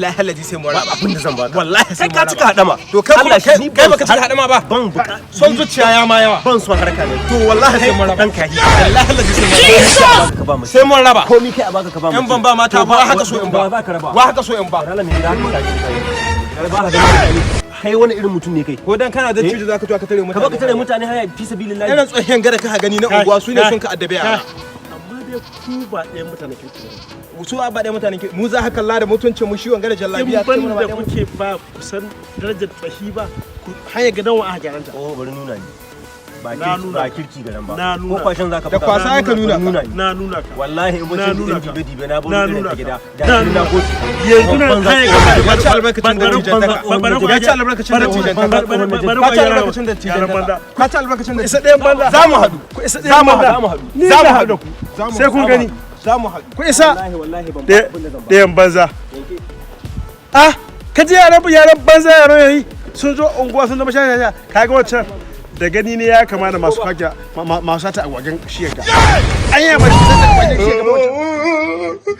Billahi lazi sai mu raba. Abin da zan baka. Wallahi sai Kai mu ka raba. cika hadama. To kai kuma Allah shi ni kai ban baka cika hadama ba. Ban buka. Son zuciya ya ma yawa. Ban son harka ne. To wallahi sai mun raba. Dan kai. Wallahi lazi sai mun raba. Ka ba mu. Sai mun raba. Komi kai a baka ka ba mu. In ban ba mata ba haka so in ba. Ba ka raba. Wa haka so in ba. Rala me da haka ka ba ka gani kai wani irin mutum ne kai. Ko dan kana da cijo zaka to ka tare mutane. Ka baka tare mutane haya fi sabilillahi. Irin tsohon gada ka gani na unguwa su ne sun ka addabe yara. Amma dai ku ba ɗayan mutanen kirki ba. Su a ba ɗaya mutanen kirki. Mu za ka kalla da mutuncin mu shi wanga da In jallabiya. ban da kuke ba kusan darajar tsahi ba, hanyar gidan wa aka gyaranta. Oh, bari nuna ni. Ba Na kirki nuna ba ka. kirki garan ba. Na nuna. Ko kwashen zaka Da kwasa ya ka nuna Bari ka. ni. Na nuna ka. Wallahi in Na bacin nuna ɗin ka. dibe dibe na Na bari irin nuna ta gida. ka. Da Na ni na nuna ka. goce. Yanzu nan Banza hanyar tsohon gidan Ya ci albarkacin dattijan taka. Ya ci albarkacin dattijan taka. Ka ci albarkacin dattijan taka. Ka ci albarkacin Isa dattijan. ɗayan banza. Za mu haɗu. Ku isa Za ɗayan mu banza. haɗu. Mu haɗu. Ni Za mu na haɗu. haɗu da ku. Za mu Sai kun gani. Za mu haɗu. Ku isa Wallahi wallahi ban ba abin da zan ba. ɗayan banza. Ah, ka ji yaran yaran banza yaran yayi sun zo unguwa sun zama shashasha. Ka ga wancan da gani ne ya kama da masu kwakya masu sata agwagen shiyar ga. An yi masu sata agwagen shiyar ga wancan.